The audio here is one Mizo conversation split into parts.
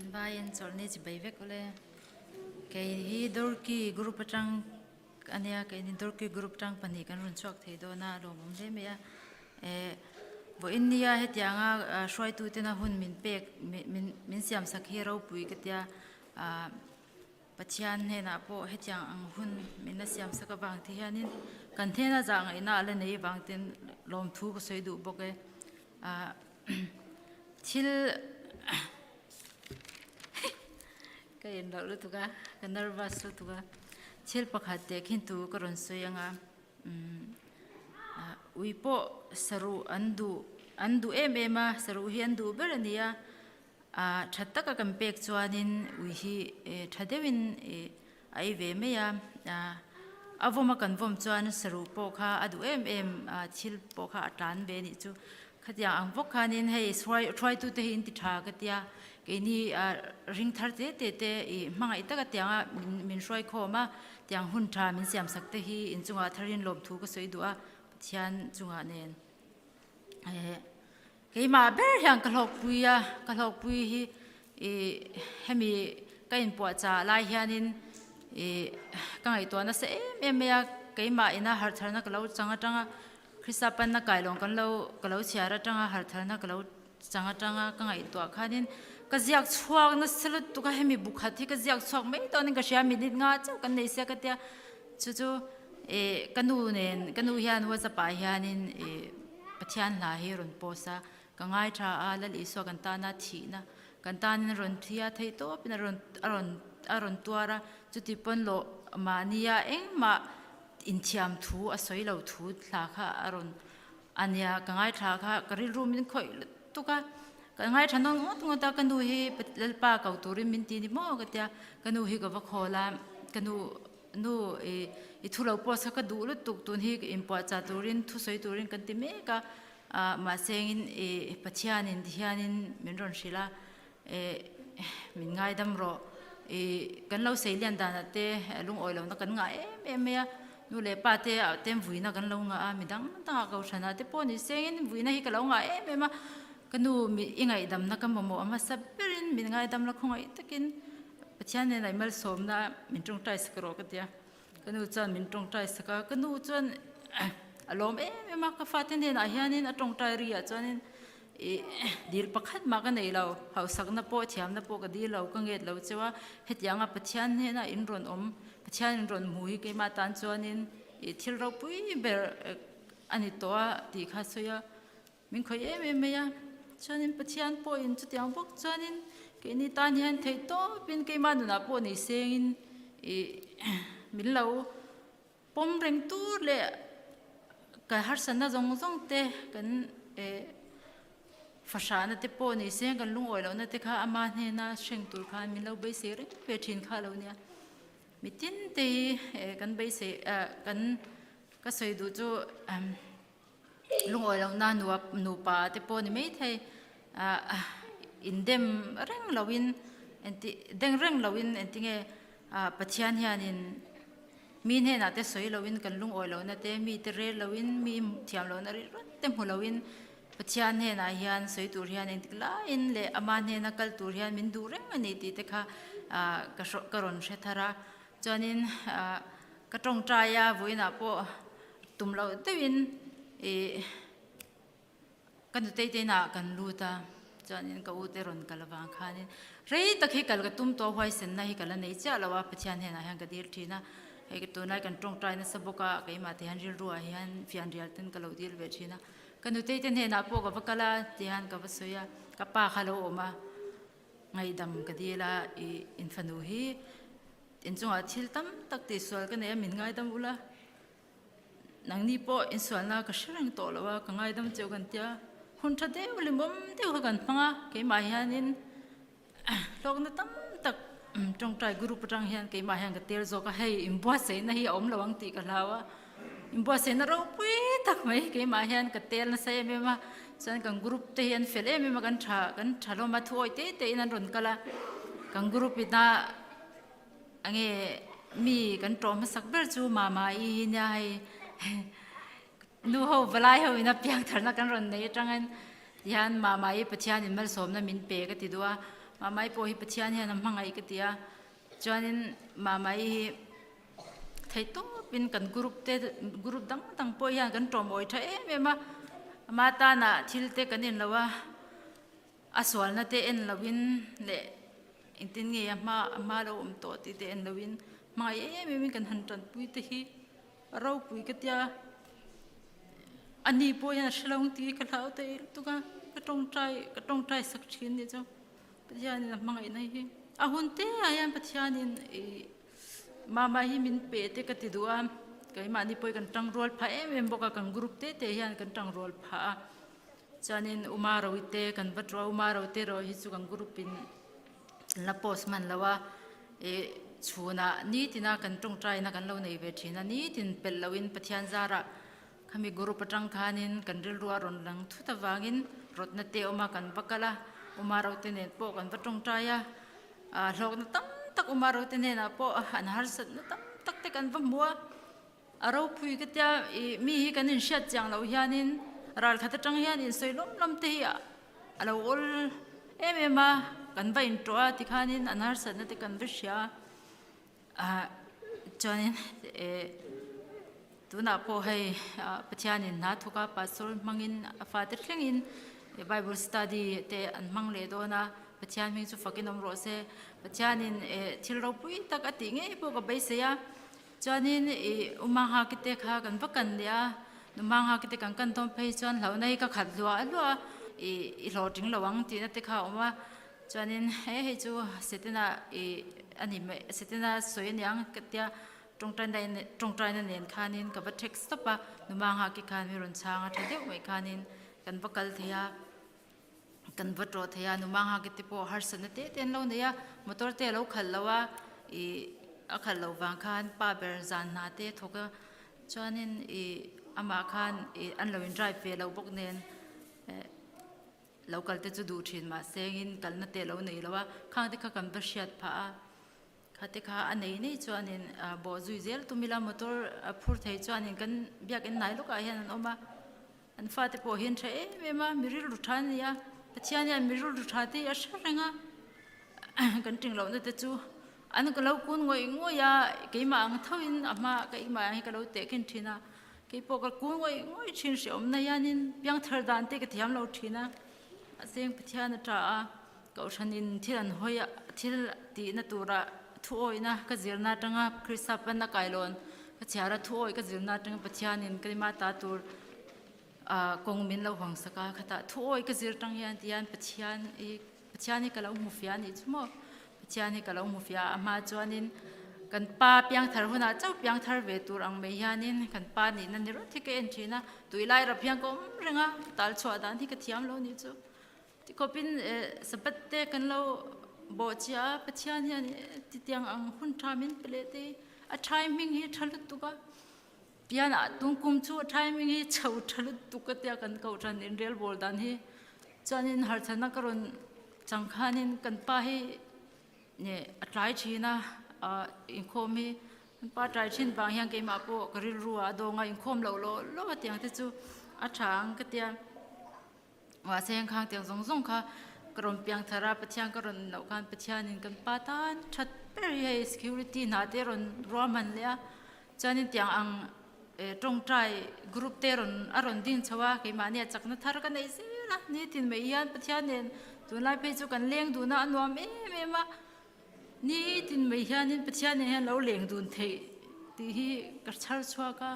In vaiin chawlhni chi bei vek ule. Kei hi Durkee group atang ania keini Durkee group atang pahnih kan rawn chhuak thei dawn a lawmawm hle mai a. Eh vawiin nia hetianga hruaitu tena hun min pek min min siam sak hi ropui ka tia ah Pathian hnenah pawh hetiang ang hun min la siam sak avang te hianin kan hnena zah ngaihna a la nei avang ten lawmthu ka sawi duh bawk e. Ah thil ka in loh lutuk a, ka nervous lutuk a, thil pakhat teh khin tu ka rawn sawi ang a, umm ui pawh saruh an duh an duh em em a, saruh hi an duh ber a ni a, ah tha taka kan pek chuanin ui hi tha deuhin ih a ei ve mai a, ah a vawm a kan vawm chuan saruh pawh kha a duh em em a thil pawh kha a tlan ve a nih chu. Khatiang ang bawk khanin hei hruaitute hi in ti tha ka tia, keini ring thar te te te ih hmangaih taka tianga min hruai khawm a, tiang hun tha min siam sak te hi inchungah tharin lawmthu ka sawi duh a, Pathian chungah nen. Keimah ber hian ka hlawkpui a, ka hlawkpui hi ih hemi ka inpuahchah lai hianin ih ka ngaihtuah nasa em em mai a, keimah ina harh tharna ka lo chang atanga Krista panna kailawng kan lo ka lo chhiar atanga harh tharna ka lo chang atanga ka ngaihtuah khanin ka ziak chhuak nasa lutuk a hemi bu khat hi ka ziak chhuak mai dawnin ka hria minute nga chauh kan nei sia ka tia chu chu ih ka nu nen ka nu hian whatsapp ah hianin ih Pathian hla hi rawn post a ka ngai tha a Lal Isua kan tana thihna kan tanin rawn thi a theih tawpin a rawn a rawn a rawn tuar a chuti pawn lawh mahnia engmah Inthiam thu a sawi lo thu thla kha a rawn a nia, ka ngaithla kha ka rilru min khawih lutuk a, ka ngaithla nawn ngawt ngawt a, ka nu hi Lalpa ko turin min ti ni maw ka tia, ka nu hi ka va khawl a, ka nu nu i i thu lo post kha ka duh lutuk tun hi inpuahchah turin thu sawi turin kan ti mek a, ah mahse engin i Pathianin ti hianin min rawn hrilh a, Eh, min ngaidam rawh. I kan lo sei lian danah te lungawi lohna kan ngah em em mai a, nu leh pa te ah te vuina kan lo ngah a, midang dangah kohhranah te pawh ni sengin vuina hi ka lo ngah em em a, ka nu i ngaihdamna ka mamawh a hmasa berin min ngaidam la khawngaih takin Pathian nen a i malsawmna min tawngtai sak rawh ka ti a, ka nu chuan min tawngtai sak a, ka nu chuan a lawm em em a, ka fate hnenah hianin a tawngtai ri ah chuanin Ih, dil pakhat mah ka nei lo, hausakna pawh thiamna pawh ka dil lo, ka nget lo cheu a, hetianga Pathian hnena in rawn awm, Pathian in rawn hmu hi keimah tan chuanin ih thil ropui ber a ni tawh a tih kha sawi a, min khawih em em mai a, chuanin Pathian pawhin chutiang bawk chuanin keini tan hian theih tawpin keimah nunah pawh nei sengin ih min lo Pawm reng tur leh ka harsatna zawng zawng te kan eh fahrahna te pawh ni se kan lungawi lohna te kha ama hnena hreng tur khan min lo beisei reng ve thin kha lo nia. Mitin te hi eh kan beisei ah kan ka sawi duh chu lungawi lohna nupa te pawh ni maithei ah indem reng loin engti deng reng loin engtinge ah Pathian hianin mi hnenah te sawi loin kan lungawi lohna te mi te rel loin mi thiam lohna ri rawt te hmu loin Pathian hnenah hian sawi tur hian engtik laiin leh ama hnena kal tur hian min duh reng a ni tih te kha ah ka ka rawn hre thar a chuanin ah ka tawngtai a vawiinah pawh Tum loh deuhin ih ka nutei te inah kan lut a, chuanin ka u te rawn kal avang khanin rei tak hi kal ka tum tawh a, huaisenna hi ka la nei chiah lo a, Pathian hnenah hian ka dil thin a, hei tunlai kan tawngtai nasa bawk a, keimah te hian rilru ah hian fianrial ten ka lo dil ve thin a, ka nutei te hnenah pawh ka va kal a tihian ka va sawi a, ka pa kha lo awm a, ngaihdam ka dil a, ih infanu hi inchungah thil tam tak tihsual ka nei a, min ngaidam ula. Nangni pawh insualna ka hre reng tawh lo a, ka ngaidam cheu kan tia, hun tha deuh limawm deuh kha kan hmang a, keimah hianin hlawkna tam tak tawngtai group atang hian keimah hian ka tel zawk a, hei inbuatsaihna hi a awm lo ang tih ka hlau a, inbuatsaihna ropui tak mai keimah hian ka tel nasa em em a, chuan kan group te hi an fel em em a, kan tha kan tha hlawm a, thuawi te te in an rawn kal a, kan group ina Enge mi kan tawh hmasak ber chu mama i hi nia hei nu ho valai ho ina piang tharna kan rawn nei atangin tihian mama i Pathian in malsawmna min pe ka ti duh a. Mamai pawh hi Pathian hian a hmangaih ka ti a, chuanin Mamai hi theih tawpin kan group te group dang dang pawh hian kan tawmawi tha em em a, ama tana thil te kan inlo a, a sualna te en loin leh engtin nge a hma a hma lo awm tawh tih te en loin hmangaih em em in kan han tanpui te hi a ropui ka tia a ni pawh hian a hre lo ang tih hi ka hlau thei lutuk a ka tawngtai ka tawngtai sak thin nih chu Pathianin a hmangaihna hi a hun te ah hian Pathianin ih mama hi min pe te ka ti duh a keimahni pawh hi kan tangrual phah em em bawk a kan group te te hian kan tangrual phah a chuanin Uma Roite kan va ṭuah a Uma Roite erawh hi chu kan group in an la post hman lo a ih chhunah nitina kan tawngtaina kan lo nei ve thin a nitin pelh loin Pathian zarah khami group atang khanin kan rilru a rawn lang thut avangin rawtna te awm a kan va kal a Uma Rote nen pawh kan va tawngtai a ah hlawkna tam tak Uma Rote hnenah pawh an harsatna tam tak te kan va hmu a. A ropui ka tia ih mi hi kan inhriat chiang loh hianin ral khat atang hian insawi lawm lawm te hi a lo awl em em a, kan va inṭawh a tikhanin an harsatna te kan va hria a, chuanin eh tunah pawh hei Pathianin hna thawk a pastor hmangin a fate thlengin bible study te an hmang leh dawn a, Pathian hming chu fakin awm rawh se, Pathianin eh thil ropui tak a tih ngei pawh ka beisei a. Chuanin ih u Manghaki te kha kan va kan leh a, nu Manghaki te kan kan dawn phei chuan hlauhna hi ka khat hluah hluah a, ih i hlawhtling lo ang tihna te kha a awm a, chuanin he hei chu Setana ih a ni mai Setana sawi a niang ka tia tawngtaina tawngtaina nen khanin ka va text tawp a, nu Manghaki khan mi rawn chhang a tha deuh mai khanin kan va kal thei a. Kan va ṭawh thei a, nu Manghaki te pawh harsatna te te an lo nei a, motor te a lo khalh lo a, ih a khalh loh vang khan pa ber zan hna te a thawk a, chuanin ih amah khan ih an lo in drive ve lo bawk nen eh lo kal te chu duh ṭhin mahse engin kalna te a lo nei lo a, khang te kha kan va hriat phah a, kha te kha a nei nei chuanin bawh zui zel tum ila motor a phur thei chuanin kan biakin hnai lawkah hian an awm a. An fate pawh hian tha em em a, mi rilru tha an ni a, Pathian hian mi rilru tha te hi a hre reng a, kan ṭing lohna te chu an ka lo kun ngawih ngawih a, keimah ang thoin a hma keimah ang hi ka lo tehkhin ṭhin a, keipawh ka kun ngawih ngawih ṭhin hrehawmna hianin piangthar dan te ka thiam lo ṭhin a, mahse Pathian a ṭha a, Kohhranin thil an hawi a, thil tihna tura thuawihna ka zirna aṭanga Krista panna kailawn ka chhiar a, thuawih ka zirna aṭanga Pathianin keimah ta tur kawng min lo hawngsak a, khatah thuawih ka zir aṭang hian ti hian Pathian hi Pathian hi ka lo hmu fia a nih chu maw, Pathian hi ka lo hmu fia a, a hma chuanin kan pa piangthar hunah chauh piangthar ve tur ang mai hianin kan pa nihna ni rawt hi ka en ṭhin a, tuilai rap hian ka awm reng a, tal chhuah dan hi ka thiam lo nih chu. Tikhawpin Sabbath te kan lo bawh chiah a, Pathian hian titiang ang hun tha min pe leh te hi a timing hi tha lutuk a, pianah tungkum chu a timing hi chho tha lutuk a tia kan kohhran inrel bawl dan hi chuanin harchana ka rawn chang khanin kan pa hi a tlai thin a, inkhawm hi kan pa tlai thin vang hian keimah pawh ka rilru ah a dawng a, inkhawm loh lawh lawh a tiang te chu a tha ang ka tia. Mahse heng khang tiang zawng zawng kha ka rawn piang thar a, Pathian ka rawn loh khan Pathianin kan pa tan that ber hi hei security hna te rawn ruahman leh a, chuanin tiang ang tawngtai group te rawn a rawn ding chho a, keimahni a chakna thar ka neih zel a, nitin mai hian Pathian nen tunlai phei chu kan leng dun a, a nuam em em a. Nitin mai hianin Pathian nen hian lo leng dun theih tih hi ka chhar chhuak a,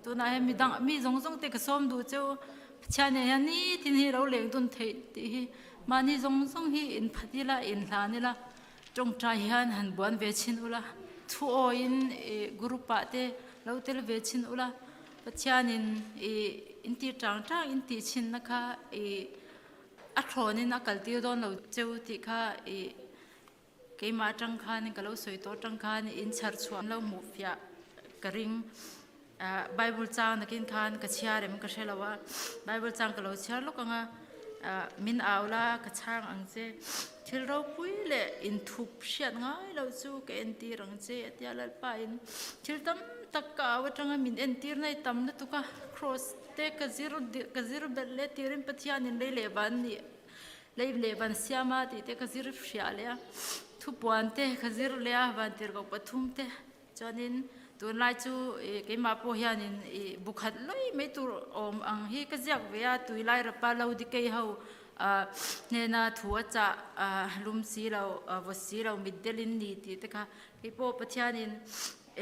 tunah hian mi dang mi zawng zawng te ka sawm duh cheu Pathian nen hian nitin hi lo leng dun theih tih hi mahni zawng zawng hi in phat ila in hlan ila tawngtai hian han buan ve chhin ula thu awiin ih group ah te lo tel ve chhin ula Pathianin ih in tih tang tang in tih chhinna kha ih a thlawnin a kaltir dawn lo cheu tih kha ih Keimah atang khanin ka lo sawi tawh atang khan in chhar chhuah an lo hmuh fiah ka ring. Bible chang nakin khan ka chhiar em ka hre lo a, Bible chang ka lo chhiar lawk ang a, min au la ka chhang ang che, thil ropui leh inthup hriat ngai lo chu ka entir ang che a tia Lalpa in thil tam tak ka au atanga min entir na i tam lutuk a, Kraws te ka zir ka zir belh leh tirin Pathianin lei leh van nih. Lei leh van siama tih te ka zir hriah leh a, thupuan te ka zir leh a, van tirhkoh pathum te chuanin tunlai chu ih keimah pawh hianin ih bu khat lawi mai tur awm ang hi ka ziak ve a, tui lai rapa lo dikei ho ah hnena thu a chah ah lum si lo ah vaw si lo mit delin ni tih te kha keipawh Pathianin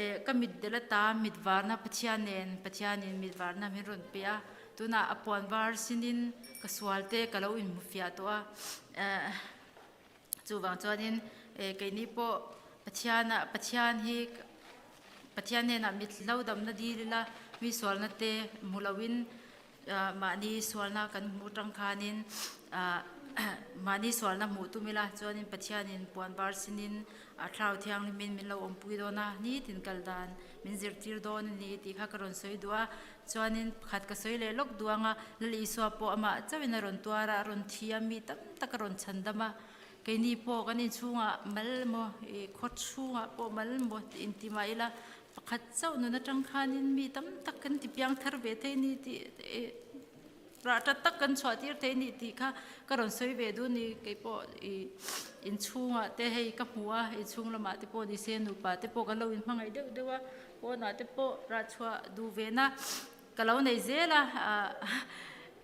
eh ka mit del ata mit varna Pathian nen Pathianin mit varna min rawn pe a. Tunah a puan var sinin ka sual te ka lo inhmu fiah tawh a, eh chuvang chuanin eh keini pawh Pathian ah Pathian hi Pathian hnenah mit hlo damna dil ila mi sualna te hmu loin ah mahni sualna kan hmu tang khanin ah mahni sualna hmuh tum ila chuanin Pathianin puan var sinin a thlarau thianghlimin min lo awmpui dawn a, nitin kal dan min zirtir dawn a ni tih kha ka rawn sawi duh a. Chuanin pakhat ka sawi leh lawk duang a, Lal Isua pawh amah chauhin a rawn tuar a, a rawn thi a, mi tam tak a rawn chhan dam a. Keini pawh kan inchhungah mal emaw, ih khaw chhungah pawh mal emaw tih inti mah ila, pakhat chauh nun atang khanin mi tam tak kan ti piang thar ve thei ni tih ih rah tat tak kan chhuah tir thei ni tih kha ka rawn sawi ve duh ni. Kei pawh ih inchhungah te hei ka hmu a, inchhung lamah te pawh ni se nupa te pawh kan lo inhmangaih deuh deuh a. Pawnah te pawh rah chhuah duh ve na ka lo nei zel a, ah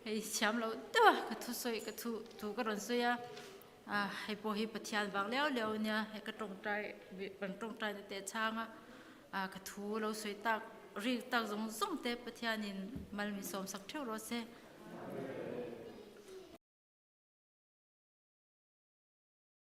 hei thiam loh deuh a ka thusawi ka thu thu ka rawn sawi a, ah hei pawh hi Pathian vang liau liau a nia hei ka tawngtai kan tawngtai na teh chhang a, ah ka thu lo sawi tak rik tak zawng zawng te Pathianin mal min sawmsak theuh rawh se.